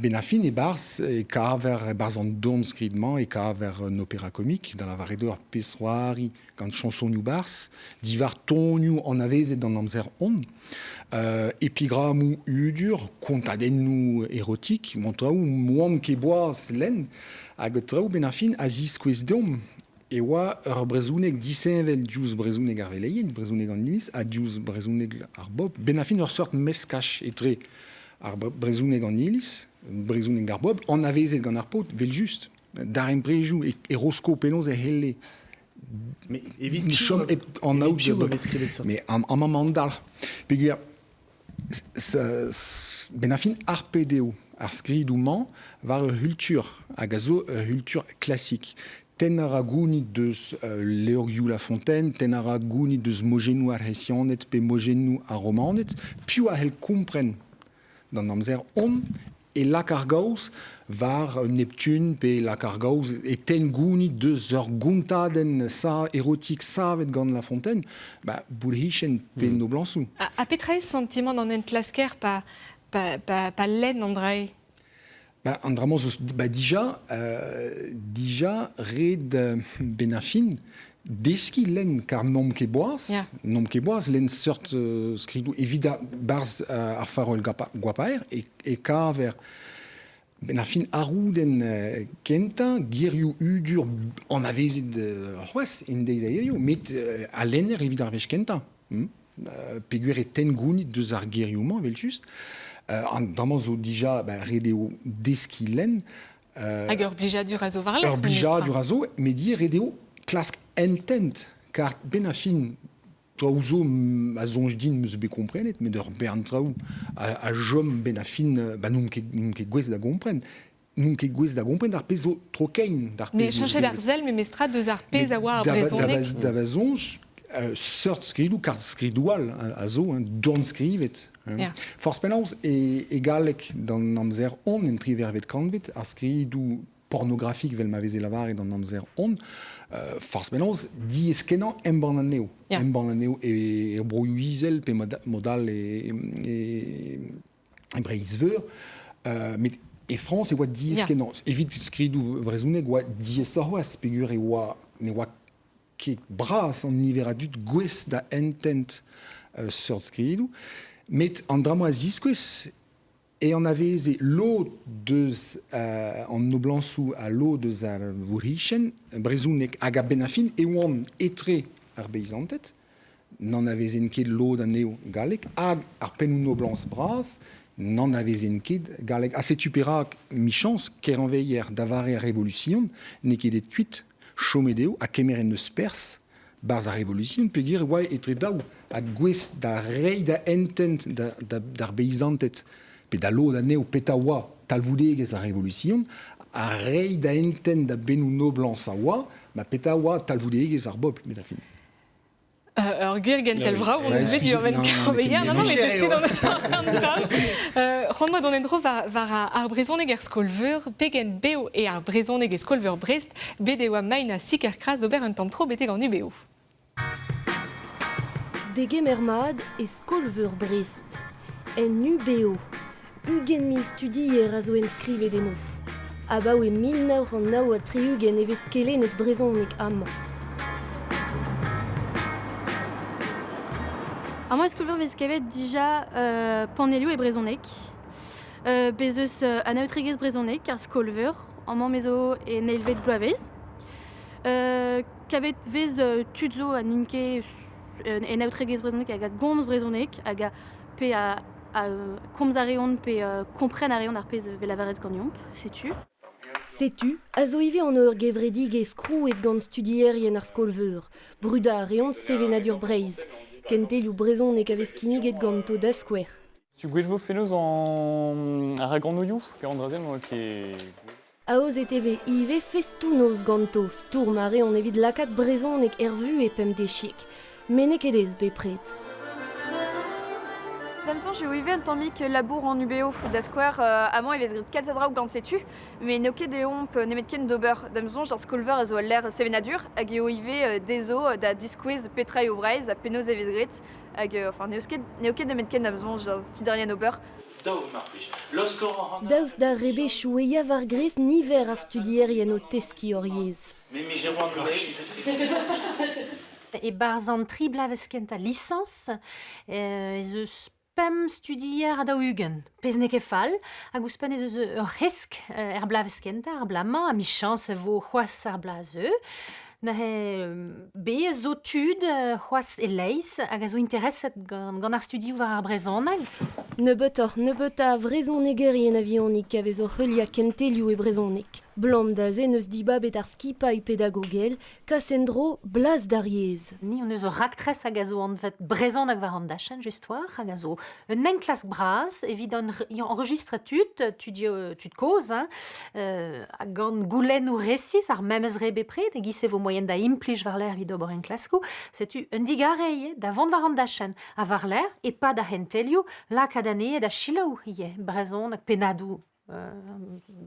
Benn ar fin e-barzh e kaver e-barzh an dornskrid-mañ e kaver un opera komik, da lavaret eo ur pezh-c'hoari gant chañsonioù barzh, diwar tonioù anavezet d'an amzer-hont, epigramoù hudur, kontadennoù erotik, bon traoù moamp ket boaz lenn, hag traoù benn ar fin a ziskouez deomp e oa ur brezhoneg disheñvel diouzh brezhoneg ar veleien, brezhoneg an iliz, ha diouzh brezhoneg ar bobl. Benn ar fin ur seurt meskaj etre ar brezhoneg an iliz, brezhoneg ar bobl, anavezet gant ar paotr, evel-just. Daremprejoù e, e Rosko penaos e c'helle Mais evit chom hep anaout Mais amañ an dalc'h. Peogwir benn ar fin harpet eo ar skridoù-mañ war ur c'hultur hag a zo ur c'hultur klasik. Tenn a ra gounid deus levrioù La Fontaine, tenn a ra gounid deus mojennoù ar C'hresianed pe mojennoù ar Romaned. Piv a c'hell kompren d'an amzer hont e lak ar gaoz war Neptune pe e lak ar gaoz e tenn gounid deus ur gontadenn sa erotik savet gant La Fontaine, ba boulc'hichen pe noblañsoù. Ha petra eo santimant an enklasker pa, pa, pa, pa lenn an dra-se? Ba, an dra-mañ zo ba, dija, dija ret benn ar fin deskiñ lenn kar n'omp ket boaz, n'omp ket boaz lenn seurt skridoù evit barzh ar Faroel Goapaer e, e kaver benn ar fin arroudenn kentañ gerioù hudur anavezet c'hoazh en deiz a hiziv met a lenner evit ar wech kentañ. Peogwir e tenn gounid deus ar gerioù-mañ evel-just. An dra-mañ zo dija ba, ret eo deskiñ lenn. Hag ur blijadur a zo war-lerc'h. Ur blijadur a zo, met ivez ret eo klask entent, kar benn ar fin, traoù zo a soñj din 'm eus bet komprenet, met ur bern traoù a chom benn ar fin ba n'on ket, n'on ket gouest da gompren. N'on ket gouest da gompren ar pezh zo tro-kein d'ar pezh. Mais cheñchet ar sell memestra deus ar pezh a oa ar brezhoneg. Da va soñj, Seurt skridoù, kar skridoù all a zo, hein, dornskrivet. Hein. Forzh penaos, e galleg d'an amzer hont, en triwec'hvet kantved, ar skridoù pornografik vel ma veze lavaret d'an amzer hont, forzh penaos, diaes-kenañ embann anezho. Embann anezho e broioù izel pe mod all e Breizh-Veur. Met e Frañs e oa diaes-kenañ. Evit skridoù brezhonek e oa diaesoc'h c'hoazh peogwir e oa ne oa ket bras an niver a dud gouest da entent seurt skridoù. Met an dra-mañ a ziskouez e anaveze lod deus an noblañsoù ha lod eus ar vourc'hijenn brezhonek hag a-benn ar fin e oant etre ar beizanted, n'anavezent ket lod anezho galleg, hag ar pennoù noblañs bras n'anavezent ket galleg. Ha setu perak, 'michañs, Keranveier da vare ar Revolusion n'eo ket aet kuit Chomet eo ha kemeret 'neus perzh 'barzh ar Revolusion peogwir e oa etre daou ha gouest da reiñ da entent d'ar beizanted pe da lod anezho petra oa talvoudegezh ar Revolusion ha reiñ da entent da bennoù noblañs a oa ma petra oa talvoudegezh ar bobl met ar fin. Ur gwir gentel vrav on eus bet diwar-benn Kañveier. Non, non, mais desket on eus an traoù. C'hoant 'moa dont en-dro war ar brezhoneg er skol-veur. Pegen bev eo ar brezhoneg e skol-veur Brest. Bet e oa Maina Sikerkras d'ober un tamm tro betek an UBO. Degemer mat e skol-veur Brest. En UBO, 20,000 studier a zo enskrivet eno. Abaoe 1969 e vez kelennet brezhoneg amañ. Amañ e skol-veur vez kavet dija panelloù e brezhoneg. Bez eus an aotregezh brezhonek, ar skol-veur. Amañ me zo en eilvet bloavezh. Kavet vez tud zo ha n'int ket en aotregezh brezhonek hag a gomz brezhoneg hag a pe a komz a reont pe kompren a reont ar pezh vez lavaret ganeomp, setu. Setu a zo ivez an ur gevredigezh krouet gant studierien ar skol-veur. Brudañ a reont sevenadur Breizh. Kentelioù brezhonek a vez kinniget ganto da skouer. Tu gwell vo fenoz an ar raganoioù pe an dra-se n'oa ket... Aozet e vez ivez festoù-noz ganto, stourm a reont evit lakaat brezhoneg er vuhez pemdeziek. Met n'eo ket aes bepred. Da'm soñj eo ivez un tammig labour an UBO. Da skouer, amañ e vez graet kalz a draoù gant setu, met n'eo ket deomp nemetken d'ober. Da'm soñj, ar skol-veur a zo al lec'h sevenadur hag eo ivez dezho da diskouez petra eo Breizh ha penaos e vez graet. Hag enfin, n'eo ket nemetken da'm soñj ar studerien ober. Daoust d'ar rebechoù e ya war gresk niver ar studierien o teskiñ hor yezh. E-barzh an tri bloavezh kentañ lisañs ez eus pemp studier ha 40, pezh n'eo ket fall, hag ouzhpenn ez eus ur c'hresk er bloavezh kentañ, ar bloaz-mañ, ha 'michañs e vo c'hoazh ar bloaz a zeu. Neuze bez zo tud c'hoazh e-leizh hag a zo intereset gant ar studioù war ar brezhoneg. Nebeutoc'h nebeutañ a vrezhonegerien a-vihanik a vez oc'h heuliañ kentelioù e brezhoneg. Blam da se 'neus dibabet ar skipailh pedagogel kas en-dro blaz d'ar yezh. Ni hon eus ur raktres hag a zo anvet Brezhoneg war an dachenn just war, hag a zo un enklask bras evit enregistrañ tud, tud, tud kozh, hein, gant goulennoù resis, ar memes re bepred, e-giz e vo moaien da implij war-lerc'h evit ober enklaskoù. Setu un digarez ivez da vont war an dachenn ha war-lerc'h, e-pad ar c'hentelioù, lakaat anezhe da selaou ivez brezhoneg, pennadoù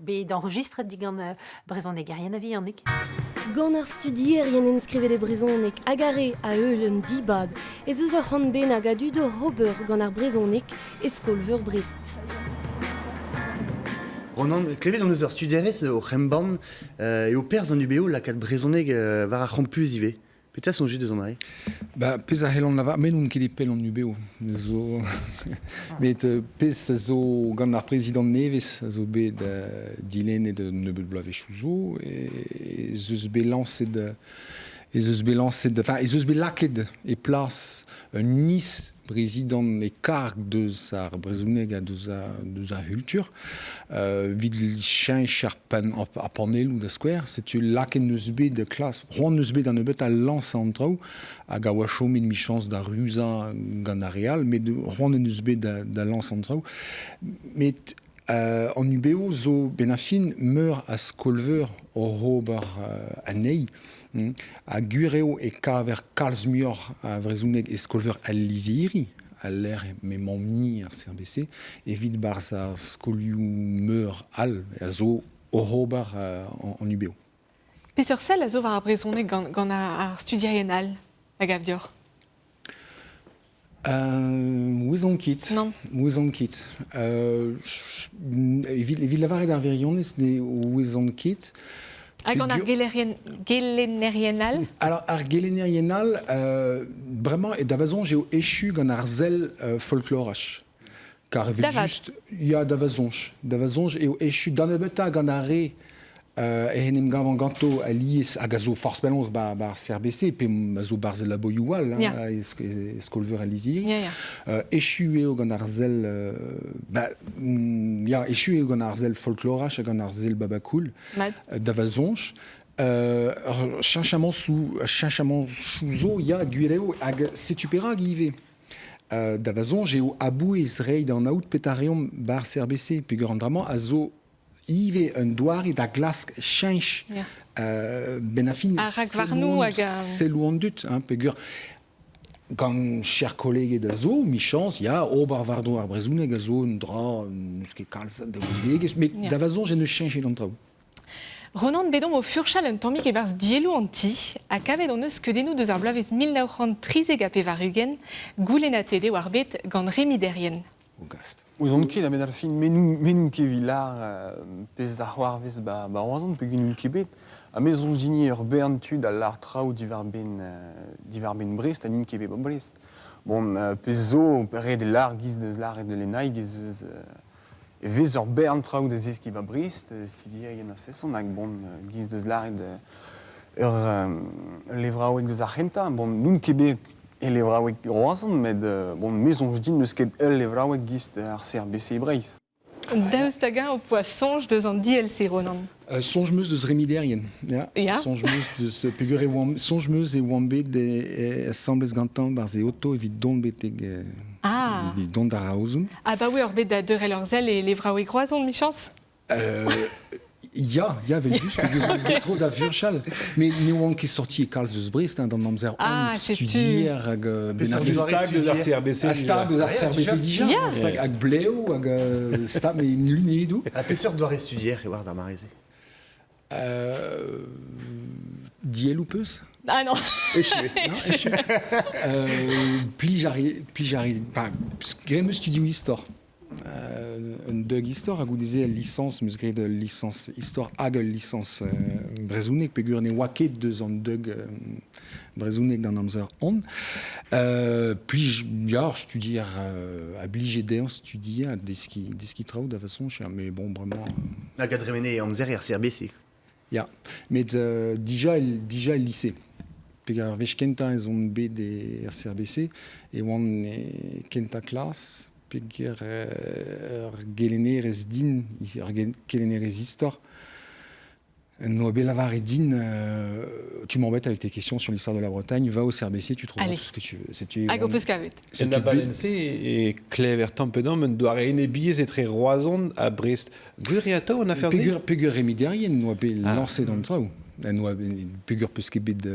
bet enregistret digant brezhonegerien a-vihanik. Gant ar studierien enskrivet e brezhoneg hag ar re a heul un dibab ez eus ur c'hant bennak a dud oc'h ober gant ar brezhoneg e skol-veur Brest. Ronan, klevet hon eus ur studierez oc'h embann eo perzh an UBO lakaat brezhoneg war ar c'hampus ivez. Petra soñjit eus an dra-se? Ba, pezh a c'hellan lavar, me n'on ket e pell an UBO. Zo, met pezh a zo gant ar prezidant nevez a zo bet dilennet un nebeud bloavezhioù zo, ez eus bet lañset ez eus bet lañset, enfin ez eus bet lakaet e plas un is prezidant e karg deus ar brezhoneg ha deus ar c'hultur evit cheñch ar panelloù da skouer. Setu lakaet n'eus bet klas, c'hoant n'eus bet da nebeutañ lañsañ an traoù hag a oa chomet 'michañs da ruzañ gant ar re all, met c'hoant en deus bet da lañsañ an traoù. Met An UBO zo ben ar fin meur a skolveur oc'h ober anezhi. Ha gwir eo e kaver kalz muioc'h a vrezhoneg e skolveur al lizhiri, al lec'h m'emaomp-ni ar CRBC, evit 'barzh ar skolioù-meur all a zo oc'h ober an UBO. Peseurt sell a zo war ar brezhoneg gant ar studierien all, a gav deoc'h? Ouezon ket. Nann. Ouezon ket. Evit lavaret ar wirionez, ne ouezon ket. Hag gant ar gelennerien all? Alors, ar gelennerien all, bremañ, e da va soñj eo echu gant ar sell folklorach. Kar evel-just, ya, da va soñj. Da va soñj eo echu da nebeutañ gant ar re eh en em gavan ganto alies hag a zo forzh penaos 'ba ar CRBC pe a zo 'barzh labourioù all hein, e skol-veur al Lizhiri. Echu eo gant ar sell ba, ya, echu eo gant ar sell folklorach ha gant ar sell babacool da va soñj. Ur cheñchamantoù zo, ya, gwir eo, hag setu perak ivez. Da va soñj eo a-bouez reiñ da anaout petra reomp 'barzh CRBC peogwir an dra-mañ a zo ivez un doare da glask cheñch benn ar fin selloù an dud hein, peogwir gant cher kolleged a zo, michañs, ya, ober war-dro ar brezhoneg a zo un dra n'eus ket kalz a dalvoudegezh, met da va soñj en deus cheñchet an traoù. Ronan, bet omp o furchal un tammig e-barzh dielloù an ti ha kavet hon eus skeudennoù deus ar bloavezh 1993, goulennatet eo ar bet gant Rémi Derrien. O gast. Ouzon ket a-benn ar fin, me n'on ket evit lâr pezh a c'hoarvez 'ba Roazhon peogwir n'on ket bet. Ha me 'soñj din eo ur bern tud a lâr traoù diwar-benn Brest ha n'int ket bet 'ba Brest. Bon, pezh zo, ret eo lâr 'giz deus lâret Lenaig ez eus e vez ur bern traoù da zeskiñ 'ba Brest, studierien a-feson hag bon, 'giz deus lâret ur levraoueg deus ar c'hentañ. Bon, n'on ket bet e levraoueg Roazhon, met bon, me soñj din n'eus ket ul levraoueg 'giz ar CRBC e Breizh. Daoust hag-eñ ho poa soñj deus an DLC, Ronan? Soñj 'm eus deus Rémi Derrien. Ya. Soñj 'm eus deus peogwir e oamp soñj 'm eus e oamp bet asambles gantañ 'barzh e oto evit dont betek evit dont da Raozoun. Abaoe oc'h bet da deurel ur sell e levraoueg Roazhon, 'michañs? Ya, ya, evel-just, peogwir eus tro da furchal. Met ne oan ket sorti e kalz eus Brest hein, d'an amzer Ah, setu. studier hag ben ar stag deus ar CRBC. Ha stag deus ar CRBC dija. Stag hag blev hag stag met lunedoù. Ha peseurt doare studier e oar d'ar mare-se? Dielloù peus? Ah non. Echu. Non, echu. Plij a ri, plij a ri, enfin, graet 'm eus studioù istor. Un deug istor ha goude-se ul lisañs, 'm eus graet ul lisañs istor hag ul lisañs brezhoneg peogwir ne oa ket deus an deug brezhoneg d'an amzer hont. Plij, ya, ur studier a blije dezhañ studiañ, deskiñ, deskiñ traoù da façon, mais bon, bremañ... Hag a dremene e amzer er CRBC. Ya, met dija, dija el lise. Peogwir ar wech kentañ ez on bet er CRBC e oan e kentañ klas peogwir ur gelennerez din, ur kelennerez istor, n'oa bet lavaret din tu m'embêtes avec tes questions sur l'histoire de la Bretagne, va au CRBC, tu trouveras Allez. tout ce que tu veux. Setu Hag ho peus kavet. En abadenn-se e klever tamm pe damm un doare enebiezh etre Roazhon ha Brest. Gwir eo atav an afer-se? Peogwir, peogwir Rémi Derrien n'oa bet lañset an traoù. N'oa peogwir peus ket bet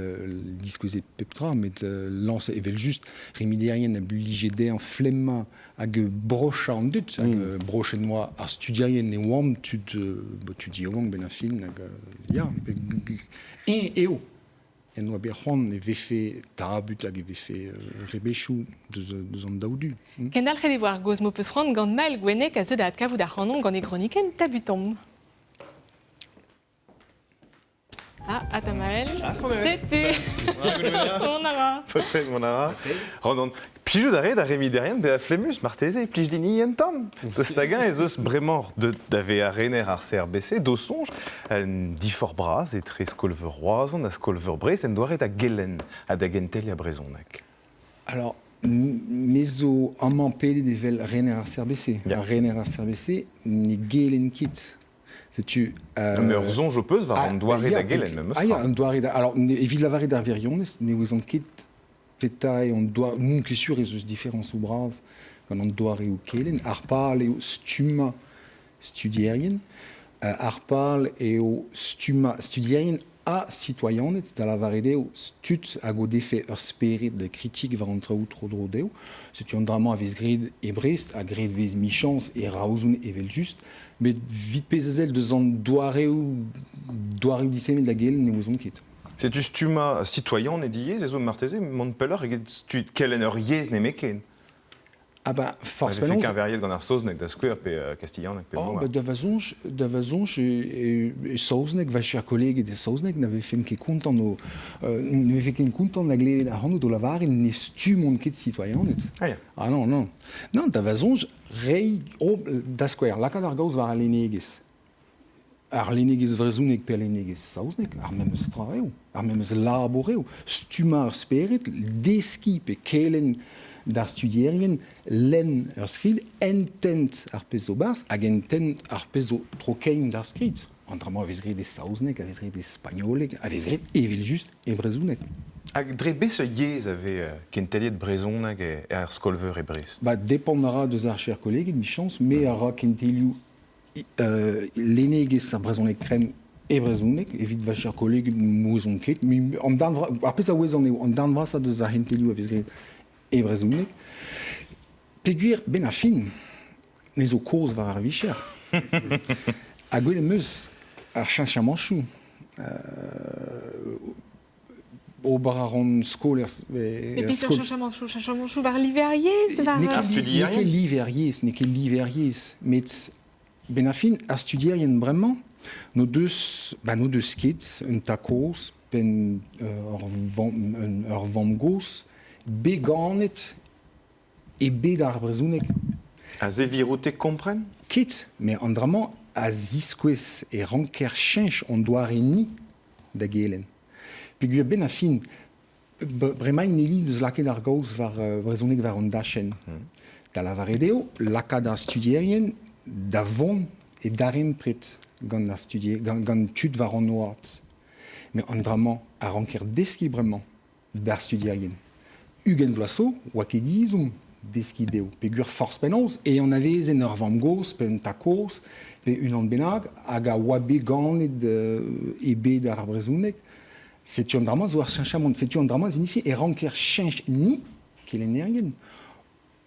diskouezet pep tra, met lañset evel-just Rémi Derrien a blije dezhañ flemmañ hag brochañ an dud. Hag brochet noa ar studierien e oamp tud, tud yaouank benn ar fin. Hag ya, eñ eo en doa bet c'hoant e vefe tabut hag e vefe rebechoù deus an daou du. Kendalc'het e vo ar gaoz m'ho peus c'hoant gant Mael Gwenneg a zeu da adkavout ac'hanomp gant e gronikenn Tabutomp. Ah, ata Mael. Ah, sonerezh. Setu. Mont a ra. Paotred, mont a ra. Ronan, plijout a ret ar Rémi Derrien bezañ flemmus marteze, plij din ivez un tamm. Daoust hag-eñ ez eus bremañ deut da vezañ rener ar CRBC, d'ho soñj, un diforc'h bras etre skol-veur Roazhon ha skol-veur Brest en doare da gelenn ha da genteliañ brezhoneg? Alors, me zo amañ pedet evel rener ar CRBC. Ar rener ar CRBC ne gelenn ket. Setu. Mais ur soñj ho peus war an doare da gelenn, memes Ah ya, un doare da. Alors, evit lavaret ar wirionez, ne ouezan ket petra eo an doare. N'on ket sur ez eus diferañsoù bras gant an doareoù kelenn. Ar pal eo stummañ studierien. Ar pal eo stummañ studierien ha sitoaianed, da lavaret eo tud hag o defe ur spered kritik war an traoù tro-dro dezho. Setu an dra-mañ a vez graet e Brest ha graet vez 'michañs e Roazhon evel-just. Met 'vit pezh a sell deus an doareoù doareoù disheñvel da gelenn ne ouzon ket. Setu stummañ sitoaianed ivez ez zo marteze mont pelloc'h eget stud kelenn ur yezh nemetken. Ah bah, forzh A vefe penaos. keñveriet gant ar saozneg da skouer pe kastilhaneg pe Oh, bah, da va soñj, da va soñj e saozneg, va cher kolleged e saozneg na vefen ket kontant o ne vefe ket kontant da glevet ac'hanout o lavaret ne stummont ket sitoaianed. Ah, ya. Ah non, non. Non, da va soñj, reiñ, oh, da skouer, lakaat ar gaoz war al lennegezh. Ar lennegezh vrezhonek pe al lennegezh saoznek, ar memes tra eo, ar memes labour eo. Stummañ ur spered, deskiñ pe kelenn d'ar studierien lenn ur skrid, entent ar pezh zo 'barzh hag entent ar pezh zo tro-kein d'ar skrid. An dra-mañ a vez graet e saozneg, a vez graet e spagnoleg, a vez graet evel-just e brezhoneg. Hag dre beseurt yezh a vez kenteliet brezhoneg er skol-veur e Brest? Ba, depend a ra deus ar cher kolleged, 'michañs. Me a ra kentelioù lennegezh ar brezhoneg krenn e brezhoneg evit va cher kolleg n'ouzon ket. An darn ar pezh a ouezan eo an darn vrasañ deus ar c'hentelioù a vez graet e brezhoneg. Peogwir, 'benn ar fin, me zo kozh war ar vicher. Ha gwelet 'm eus ar cheñchamanchoù. Ober a ran skol er Mais peseurt cheñchamanchoù? Cheñchamanchoù war live ar yezh? War N'eo ket live ar yezh, n'eo ket live ar yezh, met benn ar fin, ar studierien bremañ n'o deus, ba n'o deus ket un tad-kozh pe ur vamm-gozh bet ganet e bed ar brezhoneg. Ha se viroute kompren? Ket, met an dra-mañ a ziskouez e ranker cheñch hon doare-ni da gelenn. Peogwir 'benn ar fin, bremañ Nelly 'neus lakaet ar gaoz war brezhoneg war an dachenn. Da lavaret eo lakaat ar studierien da vont e darempred gant ar studier, gant tud war an oad. Met an dra-mañ a ranker deskiñ bremañ d'ar studierien. 20 vloaz zo 'oa ket ezhomm deskiñ dezho peogwir forzh penaos e anavezen ur vamm-gozh pe un tad-kozh pe unan bennak hag a oa bet ganet e bed ar brezhoneg. Setu an dra-mañ zo ar cheñchamant. Setu an dra-mañ signifie e ranker cheñch ni, kelennerien,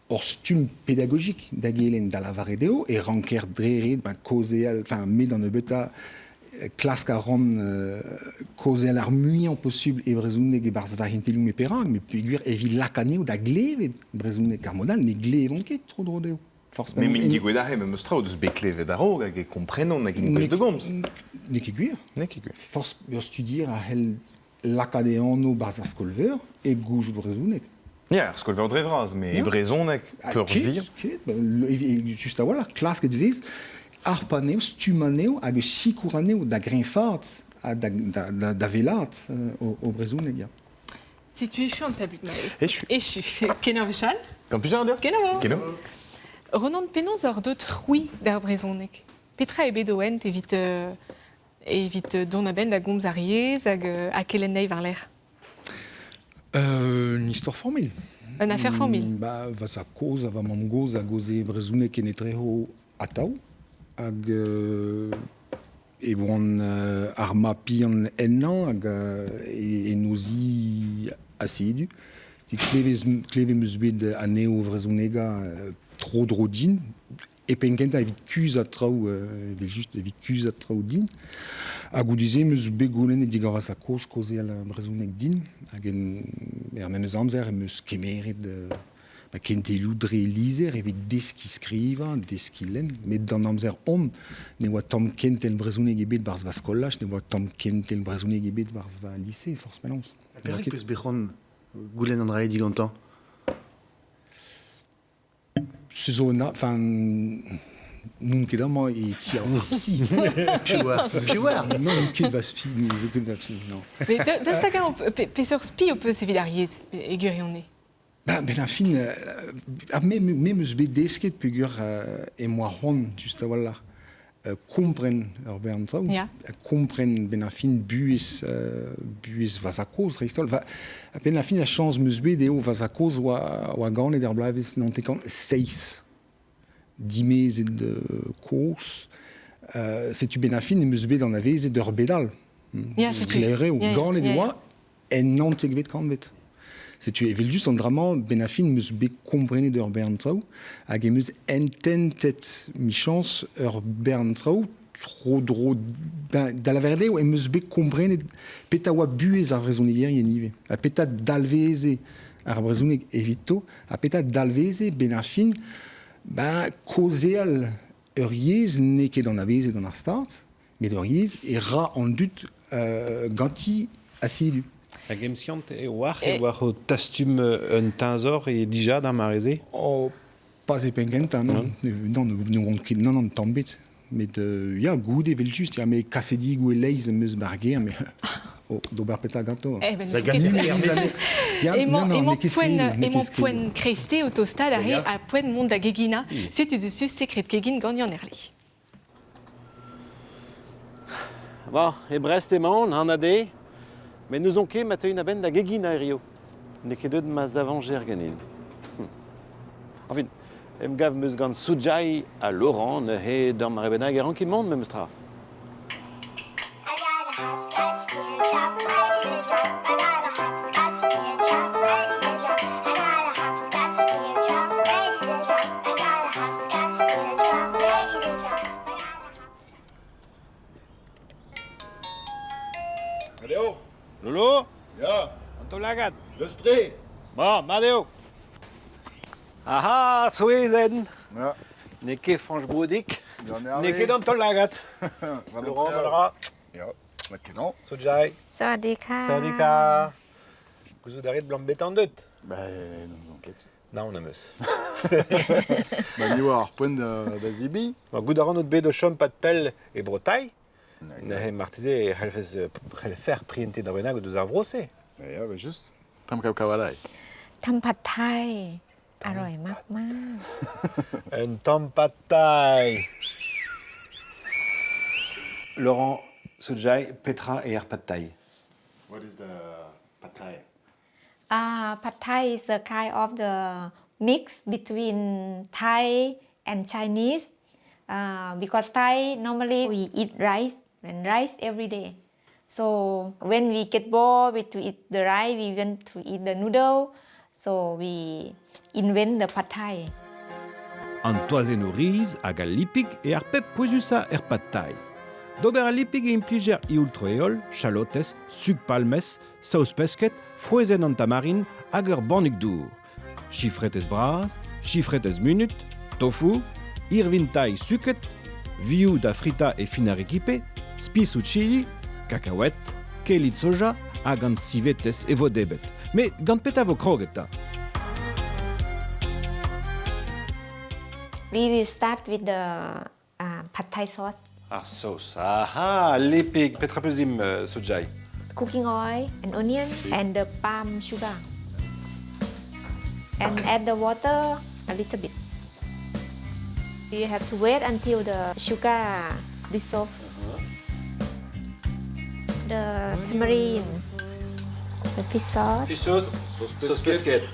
hor stumm pedagogik da gelenn, da lavaret eo e ranker dre ret ba kaozeal, enfin me d'an nebeutañ klask a ran kaozeal ar muiañ posubl e brezhoneg e-barzh va c'hentelioù met perak? Met peogwir evit lakaat anezho da glevet brezhoneg ar mod all ne glevont ket tro-dro dezho. Forzh Mais min digouezhet aze memes tra o deus bet klevet a-raok hag e komprenont hag int gouest da gomz. N'eo ket gwir. N'eo ket gwir. Forzh ur studier a c'hell lakaat e anv 'barzh ar skol-veur hep gouzout brezhoneg. Ya, ar skol-veur dre vras, met e brezhoneg peurvuiañ. Ket, ket, just a-walc'h, klasket 'vez harpañ anezho, stummañ anezho hag sikour anezho da greñfaat ha da wellaat o brezhoneg, ya. Setu echu an tabut, Mael. Echu. Echu. Kenavo Chal. Gant plijadur. Kenavo. Kenavo. Ronan, penaos oc'h deut c'hwi d'ar brezhoneg? Petra eo bet ho hent evit evit dont a-benn da gomz ar yezh hag ha kelenn anezhi war-lerc'h? Un istor familh. Un afer familh. Ba, va zad-kozh ha va mamm-gozh a gaoze brezhoneg kenetrezo atav. Hag e oan ar mab bihan ennañ hag en o zi asedu. Klevez, klevet 'm eus bet anezho o vrezhonegañ tro-dro din. E penn-kentañ evit kuzhat traoù, evel-just evit kuzhat traoù din. Ha goude-se 'm eus bet goulennet digant va zad-kozh kaozeal brezhoneg din. Hag en, er memes amzer em eus kemeret ma kentelioù dre lizher evit deskiñ skrivañ, deskiñ lenn. Met d'an amzer on ne oa tamm kentel brezhoneg ebet 'barzh va skolaj, ne oa tamm kentel brezhoneg ebet 'barzh va lise, forzh penaos. Ha perak 'peus bet c'hoant goulenn an dra-se digantañ? Se zo un enfin n'on ket amañ e ti ar psi. Piv oar Piv oar Non, n'on ket va spi, n'on ket va psi, non. Mais daoust hag-eñ peseurt spi ho peus evit ar yezh e gwirionez? Ba, ben ar fin, ha me, me 'm eus bet desket peogwir em boa c'hoant just a-walc'h kompren ur bern traoù, kompren benn ar fin buhez buhez va zad-kozh dreist-holl. Va, benn ar fin ar chañs 'm eus bet eo va zad-kozh oa, oa ganet er bloavezh 97. Dimezet kozh, setu benn ar fin em eus bet anavezet ur bed all. Ya, setu. Sklaer eo, Ya, ya, ganet e ya, ya. oa en naontekvet kantved. Setu evel-just an dra-mañ, benn ar fin em eus bet komprenet ur bern traoù hag em eus ententet 'michañs ur bern traoù tro-dro da, da lavaret eo em eus bet komprenet petra oa buhez ar vrezhonegerien ivez ha petra dalveze ar brezhoneg evito ha petra dalveze benn ar fin ben kaozeal ur yezh n'eo ket anavezet gant ar Stad met ur yezh e ra an dud ganti asidu. Hag emskiant e oac'h e oac'h o tastum un teñzor e dija d'ar mare-se? Oh, pas e penn-kentañ, non. Non, ne oan ket, non, non, tamm bet. Met ya, goude evel-just, ya, mais kasedigoù e-leizh am eus ba'r gêr, mais oh, d'ober petra ganto? Eh ben, Da n'eo ket. Ya, non, Emañ non, emañ n'eo ket poent skriv, n'eo ket emañ skriv. poent kreiste o tostaat arre Ya. ha poent mont da geginañ. Setu dessus sekred kegin gant Yann Herle. Bon, e Brest emaon, anat eo, met n'ouzon ket ma teuin a-benn da geginañ hiziv. N'eo ket deuet ma zavañjer ganin. Enfin, emgav 'm eus gant Soudjai ha Laurent neuze d'ur mare bennak e rankin mont memes tra. Mat eo Lolo Ya An taol lagad Deus tre Bon, mat eo Aha, souezhenn Ya. N'eo ket Fañch Broudig, N'eo n'eo ket an taol lagad. Laurent Valra. Ya, mat-kenañ. Sojai. สวัสดีค่ะ สวัสดีค่ะ Gouzout a rit blam betan deut Ben, n'ouzon ket. Naon am eus. Ba, ni oa ar poent da, da zebriñ. Bon, goût a ran out bet o chom pad pell e Bretagne. Neuze marteze e c'hallfes c'hallfer prientiñ d'ar bennak deus ar vro-se. Ya, ben just. Tamm kav kavalai. ทำผัดไทย อร่อยมากมาก Un tamm pad thai. Laurent Soudjai, Petra e ar pad thai. What is the pad thai? Pad Thai is a kind of the mix between Thai and Chinese because Thai normally we eat rice and rice every day. So when we get bored with to eat the rice, we want to eat the noodle. So we invent the pad Thai. An toazennoù riz hag al lipig eo ar pep pouezusañ er pad thai. D'ober al lipig e implijer ioul-troeol, chalotez, sug palmez, saoz pesked, frouezhenn an tamarin hag ur bannig dour. Chifretez bras, chifretez munut, tofu, irvin thai suket, vioù da fritañ e fin ar rekipe, spisoù chili, kakaouet, kelid soja ha gant sivetez e vo debret. Met gant petra vo kroget 'ta? We will start with the pad Thai sauce. Ar saos. Aha, lipig. Petra peus dimp, Sojai? Cooking oil and onion and the palm sugar. And add the water a little bit. You have to wait until the sugar dissolve. The tamarind, the fish sauce. Fish sauce, sauce pesked.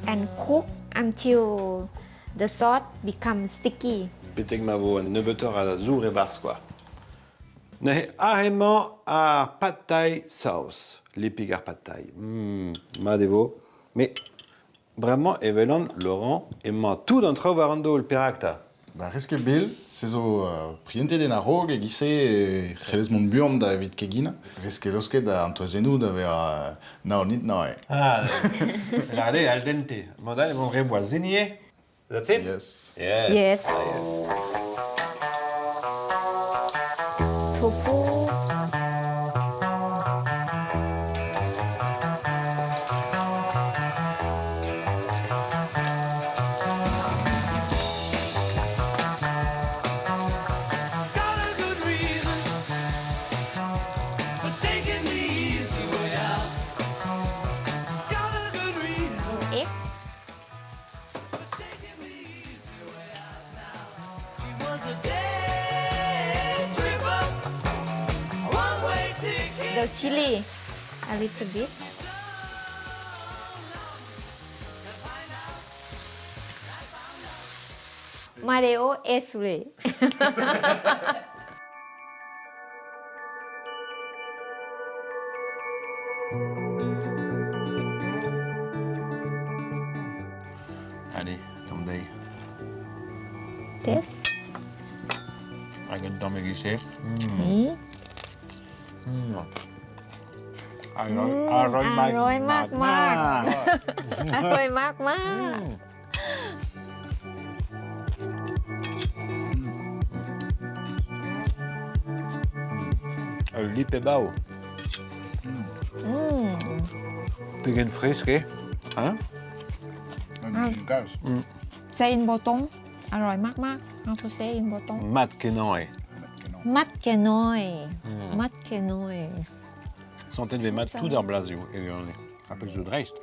And cook until the sauce becomes sticky. Betek ma vo un nebeutoc'h a zour e-barzh kwa. Neuze, aze emañ ar pad thai saoz, lipig ar pad thai. Mat e vo. Met bremañ e welan, Laurent, emañ tout an traoù war an daol, perak 'ta? Ba, rez ket bel, se zo prientet en a-raok e-giz-se e c'hellez mont buan da evit keginañ. Vez ket laosket an toazennoù da vezañ naonit neuze. Ah, lâret eo al dente. Mod all e vo re boazh ivez. That's it? Yes. Yes. Yes. Ah, yes. Tofu. Egg. The chili a little bit. Mat eo aes-eo. Allez, tamm dezhi. Test. Hag un tamm e-giz-se. Mm. อร่อยอร่อยมาก อร่อยมากมากอร่อยมากมาก Ul lip-e-bav. Pegen fresk eo, hein? Say in breton อร่อยมากมาก How to say in breton? Mat-kenañ eo. Mat-kenañ eo. Mat-kenañ eo. Santet 'vez mat tout ar blazioù e gwirionez. Ar pezh zo dreist.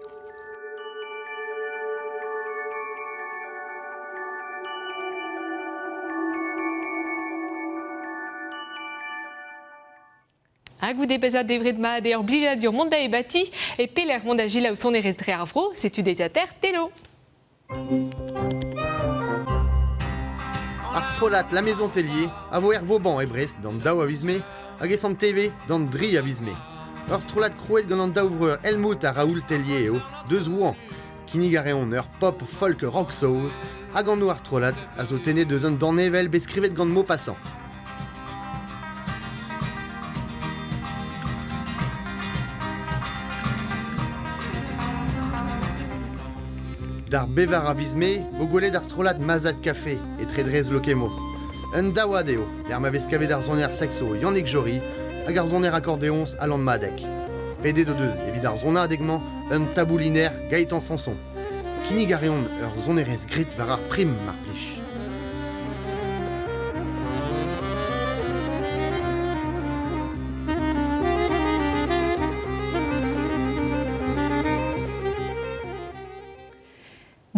Ha goude bezañ debret mat eo ur blijadur mont da ebatiñ e pelec'h mont da selaou sonerezh dre ar vro, setu deiziataer Telo. Ar strollad La Maison Tellier a vo er Vauban e Brest d'an daou a viz Mae hag e Sant-Teve d'an dri a viz Mae. Ur strollad krouet gant an daou vreur Helmut ha Raoul Tellier eo, deus Rouen. Kinnig a reont ur pop folk rock saoz hag anv ar strollad a zo tennet deus un danevell bet skrivet gant Maupassant. D'ar bevar a viz Mae vo gwelet ar strollad Mazad Café e Tredrez Lokemo. Un daouad eo, lec'h ma vez kavet ar soner saxo Yannick Jory hag ar soner akordeoñs Alan Madec. Pedet o deus evit ar sonadeg-mañ un tabouliner Gaëtan Sanson. Kinnig a reont ur sonerezh graet war ar prim, mar plij.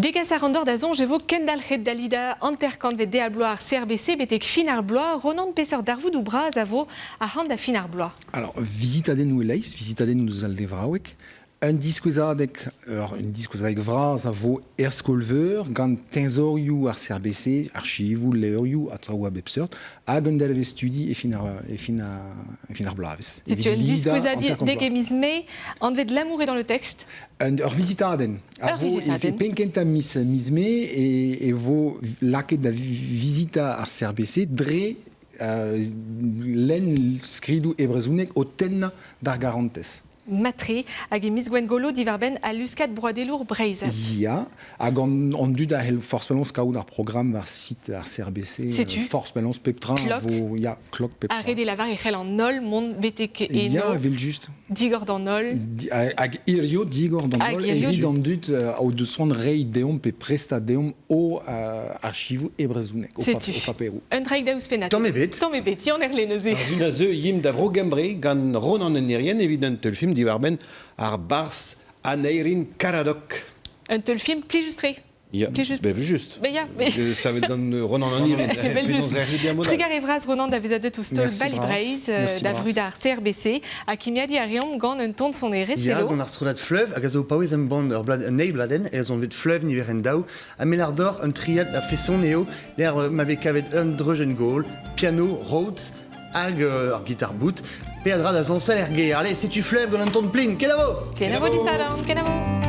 Degas a ran deoc'h da soñj e vo kendalc'het da lidañ hanter-kantved deiz-ha-bloaz ar CRBC betek fin ar bloaz. Ronan, peseurt darvoudoù bras a vo ac'hann da fin ar bloaz? Alors, visitadennoù e-leizh, visitadennoù deus al levraoueg, Un diskouezadeg, ur un diskouezadeg vras a vo er skol-veur gant teñzorioù ar CRBC, archivoù, levrioù ha traoù a bep seurt, hag un delvez studi e fin ar, e fin ar, e fin ar bloavezh. Setu un diskouezadeg e miz Mae, anvet L'amour est dans le texte. Un, ur vizitadenn. A vo e penn-kentañ miz, miz Mae e, e vo lakaet da vizitañ ar CRBC dre uh, lenn skridoù e brezhoneg o tennañ d'ar garantez. Matre hag e miz Gwengolo diwar-benn al luskad broadelour breizhat. Ya, hag an, an dud a c'hell forzh penaos kaout ar programm war site ar CRBC. Setu. Forzh penaos pep tra a vo ya, klok pep tra. Ar ret eo lavar e c'hell an holl mont betek eno. Ya, evel-just. Digor d'an holl. Hag hirio digor d'an holl evit an dud o deus c'hoant reiñ deomp pe prestañ deomp o archivoù e brezhoneg, o paperoù. Un draig da ouzhpennañ. Tamm ebet. Tamm ebet, Yann Herle neuze. Ar sun a zeu yimp da Vro-Gembre gant Ronan an Irien evit un teulfilm diwar-benn ar barzh Aneirin Karadok. Un teulfilm plijus-tre. Ya, just. Mais ya, mais... Savet gant Ronan an Irien. Trugarez vras Ronan da vezañ deut ouzh taol Bali Breizh, da vrudañ ar CRBC, ha kimiadiñ a reomp gant un ton sonerezh, Ya, gant ar strollad Fleuve, hag a zo paouez embann ur blad, un eil bladenn, ez on bet Fleuve niverenn daou, ha Melardor, un triad a-feson eo, lec'h ma vez kavet un dreujenn gaol, piano, Rhodes, hag ur gitar bout, peadra da zañsal er gêr. Allez, setu Fleuve gant un ton plin, kenavo Kenavo disadorn, kenavo.